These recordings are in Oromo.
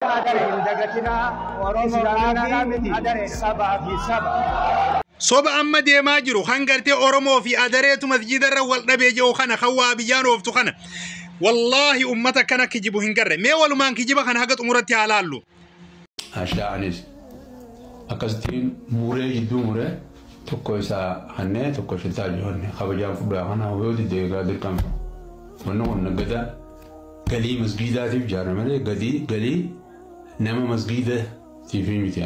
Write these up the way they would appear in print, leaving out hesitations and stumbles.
Hin dagatinaa, Islaamaa miti, sabaa fi saba. Soba amma deemaa jiru kan gartee Oromoo fi Adareetu masjiidarra wal dhabee jiru kana kan waa biyyaan ooftu kana. Wallaahi ummata kana kijibu hin garre. Mee walumaan kijiba kana haga xumuratti haa laallu. Ashaa'anis akkasittiin muree jidduu muree tokko isaa hannee tokko shiltaa jiru kabajaan fudhaa kana yoo didde egaa dirqama. Wanni kun nagada galii masgiidaatiif ijaarame malee galii nama masgiidatiif miti.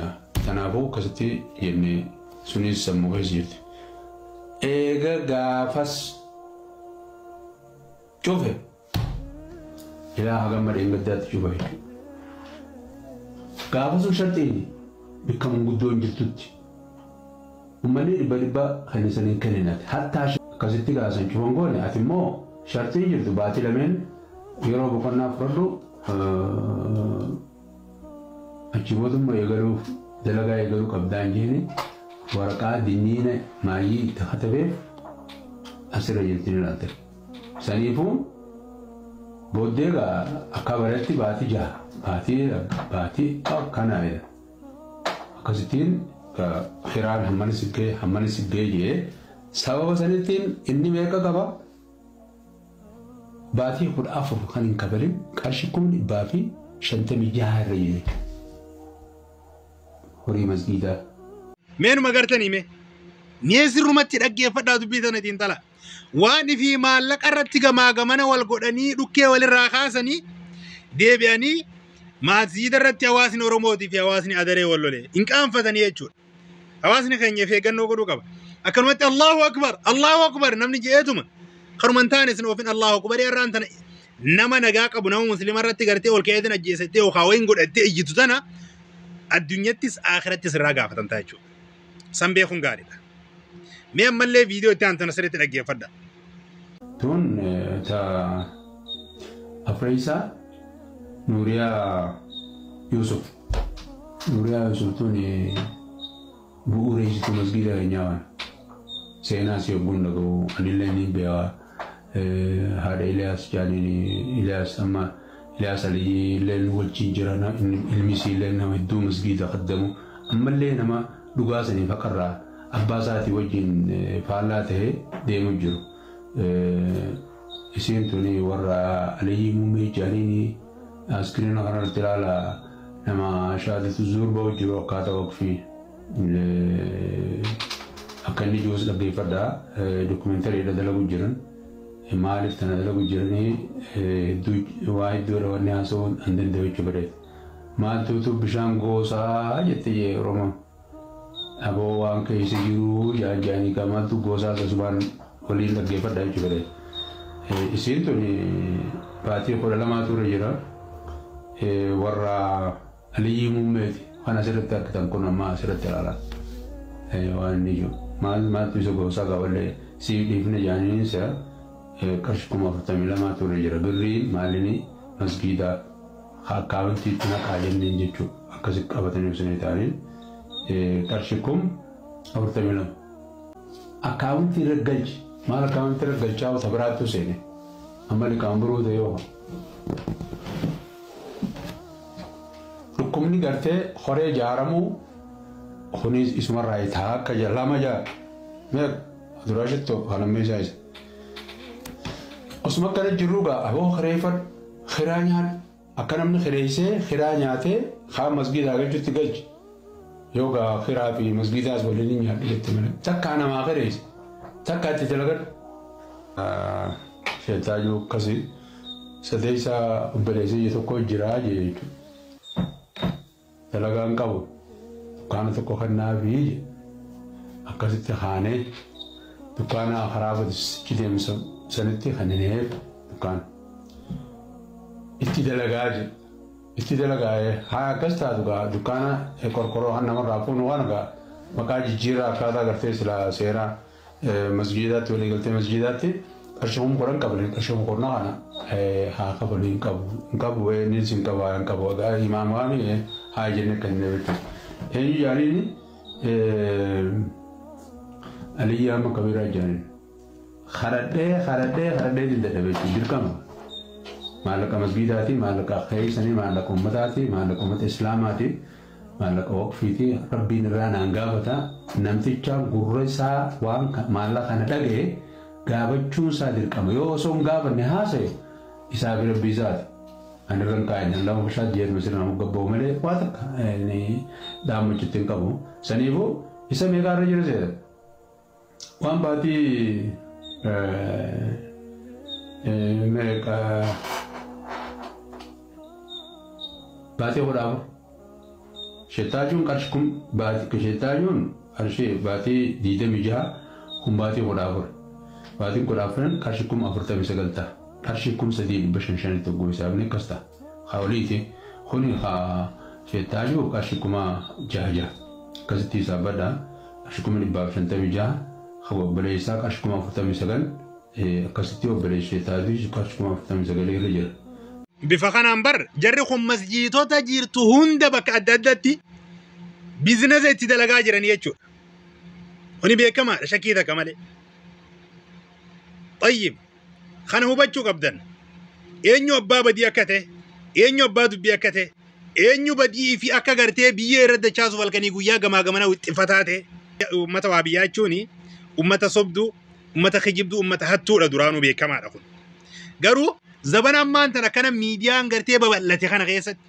Kanaafuu akkasitti jennee sunis sammuu keessa jirti. Eega gaafas cufe ilaa hagam madheen gaddaatti cufa jechuudha. Gaafa sun sharxiin bikka manguddoon jirtutti uummanni dhibba dhibba kan isaniin kenninati. Hattaa akkasitti gaasan cufan goone ati immoo sharxiin jirtu baatii lameen yeroo boqonnaa fudhadhu achi bootummaa eegaluuf dalagaa eegaluu qabdaan jeeni waraqaa dinniina maayyii itti katabeef asirra jirti ni ilaalte. Saniifuu booddee akka bareetti baatii jaha baatii baatii akkanaa jedha. Akkasittiin hiraan hammana siggee jee sababa sanittiin inni meeqa qaba? Baatii 14 kan hin kabalin qarshii 156,000 irra jira. Horii masgiidaa. Meenuma gartanii mee? Mee sirrumatti dhaggeeffadhaa dubbii tana xiinxala. Waan ifii maallaqa irratti gamaa gamana wal godhanii dhukkee walirraa kaasanii deebi'anii masjiida irratti hawaasni Oromootii fi hawaasni Adaree wal lole hin qaanfatanii jechuudha. Hawaasni keenya of eeggannoo godhuu qaba. Akkanumatti Allahu Akbar Allahu Akbar namni je'eetuma kanuma hin taane isin oofin Allahu Akbar irraan tana nama nagaa qabu nama muslima irratti gartee ol ka'eetiin ajjeesettee yookaan wayin godhattee iyyitu tana addunyattis akhirattis irraa gaafatamtaa jechuudha. San beekuun gaariidha. Mee ammallee viidiyoo itti aantu asirratti dhaggeeffadha. Tun ta Afreessaa Nuuriyaa Yusuf. Nuuriyaa Yusuf tun bu'uureessituu masgiida keenyaa waan. Seenaa si yogguun dhaga'u anillee ni beekaa. Haadha Iliyaas jaaniin Iliyaas amma Iliyaas Aliyyi illee wajjin jira ilmi isii illee nama hedduu masgiida qaddamu ammallee nama dhugaa saniif haqarraa abbaa isaatii wajjin faallaa ta'ee deemu jiru. Isiin tuni warra Aliyyi Muummee jaaniin askiriina kanarratti ilaala nama shaatitu zuur ba'u jiru akkaataa waqfii. Akka inni jirus dhaggeeffadhaa dokumentariidha dalagu jiran. Maaliif tana dalagu jiranii hedduu waa hedduudha wanni haasa'uu hin danda'u jechuu bareeda. Maaltuutu bishaan goosaa jette jee Oromoon. Aboo waan keessa jiru jaanjaanii qaba maaltu goosaa akkasumaan waliin dhaggeeffadhaa jechuu bareeda. Isiin tun baatii 12 irra jira. Warra Aliyyi Muummeeti kan asirratti argitan kun amma asirratti ilaalaa. Waan inni jiru maaltu isa goosaa qaballee siif dhiifne jaaniin isa qarshii 42,000 irra jira. Birriin maalini masgiida akkaawuntiitti naqaa jenneen jechuudha. Akkasitti qabatanii ibsanii ta'aniin qarshii 42,000. Akkaawuntii irra galchi maal akkaawuntii irra galchaa wata biraattu seene amma liqaan biroo ta'e yoo dhukkubni gartee horee ijaaramuu kunis isumarraa taa akka lama jaa mee duraa shittoo halammeessaa isa. Osuma akkana jirru gaa aboo kireeffadhu kiraa nyaadhu akka namni kireessee kiraa nyaatee haa masgiidaa galchutti galchi. Yoo gaa kiraa fi masgiidaas waliin hin nyaadhu jette malee takkaa namaa kireesse takkaa itti dalagadhu. Sheetaayuu akkasii sadeessaa obboleessee tokko jiraa jechuudha. Dalagaan qabu dukkaana tokko kennaafi akkasitti kaanee dukkaana karaa badichi deemsa sanitti kennineef dukkaana. Itti dalagaa jedhu. Itti dalagaa haa akkas taatu gaa dukkaana qorqorroo kan namarraa fuunu kana gaa maqaa jijjiirraa akkaataa gartee silaa seeraa masgiidaatti walii galtee masgiidaatti qarshii 10,000 qabanii qarshii 10,000 kana haa qaban hin qabu hin qabu innis hin qabu hin qabu imaama waan haa jennee kan inni jechuudha. Eenyu jaaniin Aliyyi amma kabiraa jaaniin. Kadhadhee kadhadhee kadhadhee hin dadhabe jechuudha dirqama. Maallaqa masgiidaati, maallaqa keessanii, maallaqa uummataati, maallaqa uummata islaamaati, maallaqa waqfiiti. Rabbiin irraa naan gaafata. Namticha gurra isaa waan maallaqa kana dhaga'e gaafachuun isaa dirqama. Yoo osoo hin gaafanne haasa'e isaa fi rabbii isaati. Ani irra hin kaa'in lama bishaan jeeruma sirna nama gabba'u malee waa takka dhaammachuutti hin qabu. Saniifuu isa meeqaa irra jira seeta? Waan baatii meeqa baatii 14. Shettaajuun qarshii kun baatii shettaajuun qarshii baatii 26 kun baatii 14. Baatiin 14 qarshii 49,000 ta'a. Qarshii 3,505 tokko isaaf akkas ta'a. Haa oliiti kuni haa shettaajuu qarshii 6,000 akkasitti hisaabadha. Qarshii 156,000 haa obboleessaa qarshii 49,000 akkasitti obboleessi shettaajuu qarshii 49,000 irra jira. Bifa kanaan bar jarri kun masjiidota jirtu hunda bakka adda addaatti biizinasa itti dalagaa jiranii jechuudha. Kuni beekamaadha shakkii takka malee. Tayyib kana hubachuu qabdan. Eenyu abbaa badii akka ta'e, eenyu abbaa dubbii akka ta'e, eenyu badii fi akka gartee biyya irra dachaasuuf halkanii guyyaa gamaa gamana wixxifataa ta'e. Uummata waa biyyaa jechuun uummata sobduu, uummata kijibduu, uummata hattuudha duraanuu beekamaadha kun. Garuu zabana ammaan tana kana miidiyaan gartee babal'ate kana keessatti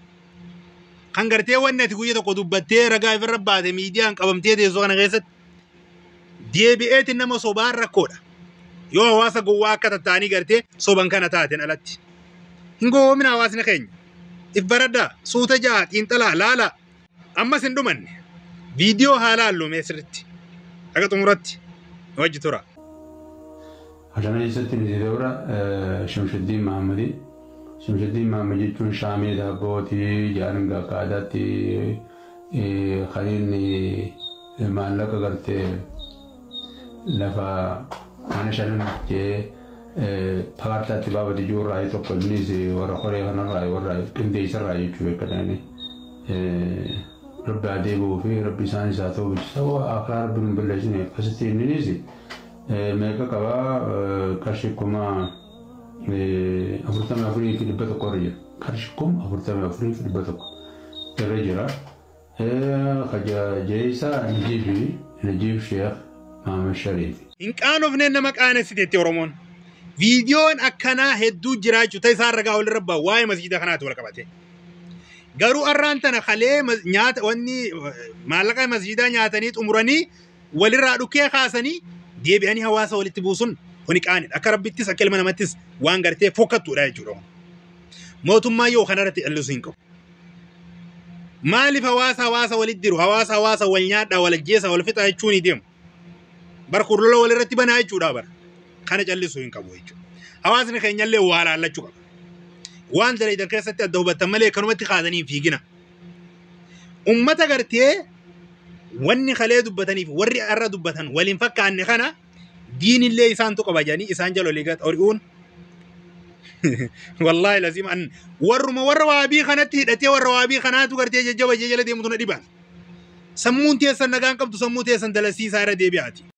kan gartee wanni ati guyya tokko dubbattee ragaa ifirra baate miidiyaan qabamtee teessoo kana keessatti deebi'eeti nama sobaan rakkoodha. Yoo hawaasa gowwaa akka tattaanii gartee soban kana taateen alatti. Hin gowwoomina hawaasni keenya. If baraddaa suuta ja'a xiinxalaa laalaa ammas hin dhumanne viidiyoo haa laallu mee sirriitti akka xumuratti wajji tura. Ashana keessatti nuti dabra Shamshuddin Mahammadii. Shamshuddin Mahammad jechuun shaamii daabbootii jaarin akka aadaatti kan inni maallaqa gartee lafa mana shanan jee paartaatti baafate jiru irraa tokko innis warra horee kanarraa warra qindeessarraa jechuu beekadhaan. Rabbi adeemuu fi rabbi isaan isaa ta'uu bilchisa akraa rabbi nu balleessine akkasitti innis meeqa qabaa qarshii 44,100 irra jira. Qarshii 44,100 irra jira. Jeessa Najiib Sheekh Mahamad Shariif. Hin qaanofneen nama qaanessiteetti Oromoon. Viidiyoon akkanaa hedduu jiraachuu ta'e isaan ragaa walirra ba'a waa'ee masjiida kanaatti wal qabate. Garuu arraan tana kalee nyaata wanni maallaqa masjiidaa nyaatanii xumuranii walirraa dhukkee kaasanii deebi'anii hawaasa walitti buusun kuni qaanidha. Akka rabbittis akka ilma namattis waan gartee fokkattuudha jechuudha. Mootummaa yoo kanarratti callisuu hin qabu. Maaliif hawaasa hawaasa walitti diru hawaasa hawaasa wal nyaadhaa wal ajjeesaa wal fixaa jechuun ni deemu. Bar kurlola walirratti banaa jechuudha bara. Kana callisuu hin qabu jechuudha. Hawaasni keenyallee waa laallachuu qaba. Waan dalagan keessatti adda hubattan malee kanumatti kaasanii hin fiigina. Uummata gartee wanni kalee dubbataniif warri arra dubbatan waliin fakkaanne kana diinillee isaantu qaba jedhanii isaan jala olii gad ori'uun wallaahi lazim an warruma warra waabii kanatti hidhatee warra waabii kanaatu gartee jajjaba jala deemtu na dhibaan. Sammuun teessan nagaan qabdu sammuu teessan dalasiisaa irra deebi'aati.